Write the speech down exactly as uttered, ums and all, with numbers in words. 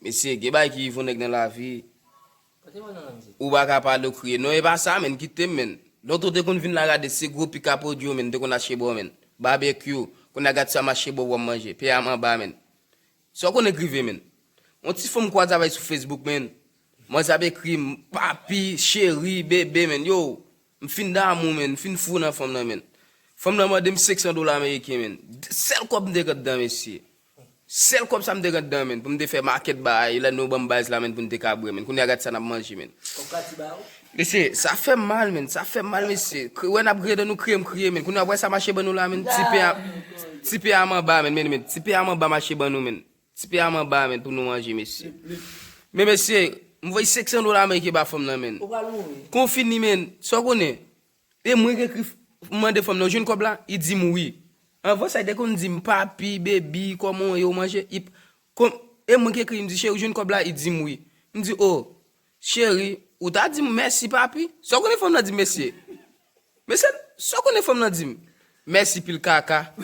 Mesye, gen bagay ki rive yon nèg nan lavi. Ou pa ka pale, w kriye. Non, e pa sa, menn, kite m, menn. Lontan w te konn vin la gade, se gwo pik a pwodui yo, menn, te konn achte ba w, menn. Babekyou, kounye a gad sa m achte ba w, w ap manje. Pye a m anba, menn. Sa w konnen k rive, menn. Yon ti fanm kwaze avè l sou Facebook, menn. Manzè ap ekri m, papi, cheri, bebe, menn. Yo, m fin damou, menn. M fin fou nan fanm nan, menn. Fanm nan mande m senk san dola ameriken, menn. Sèl kòb m te gen anndan, mesye. Sèl kòb sa m te gen anndan, menn, pou m te fè makèt bagay, lè nou ban m baz la, menn, pou n te ka bwè, menn. Kounye a gad sa n ap manje, menn. Kòb pati ba ou? Mesye, sa fè m mal, menn. Sa fè m mal, mesye. Kri-, wè n ap griyen dan nou, kriye m kriye, menn. Kounye a wè sa mache ban nou la, menn. Ti pye a, ti pye a m anba, menn, menn, menn. Ti pye a m anba mache ban nou, menn. Ti pye a m anba, menn, pou nou manje, mesye. Men, mesye, m voye senk san dola ameriken ba fanm nan, menn. Ou pral mouri. Kon fini, menn. Sa w konnen? E mwen ki ekri, m mande fanm nan, "Ou jwenn kòb la?" Li di m, "Wi." Anvan sa, li te konn di m, "Papi, baby, kòman w ye, w manje?" Li p-, kon, e mwen ki ekri, m di, "Cheri, ou jwenn kòb la?" Li di m, "Wi." M di, "O, cheri, ou ta di m mèsi, papi." Sa w konnen fanm nan di m, mesye? Mesye, sa w konnen fanm nan di m? "Mèsi pil kaka."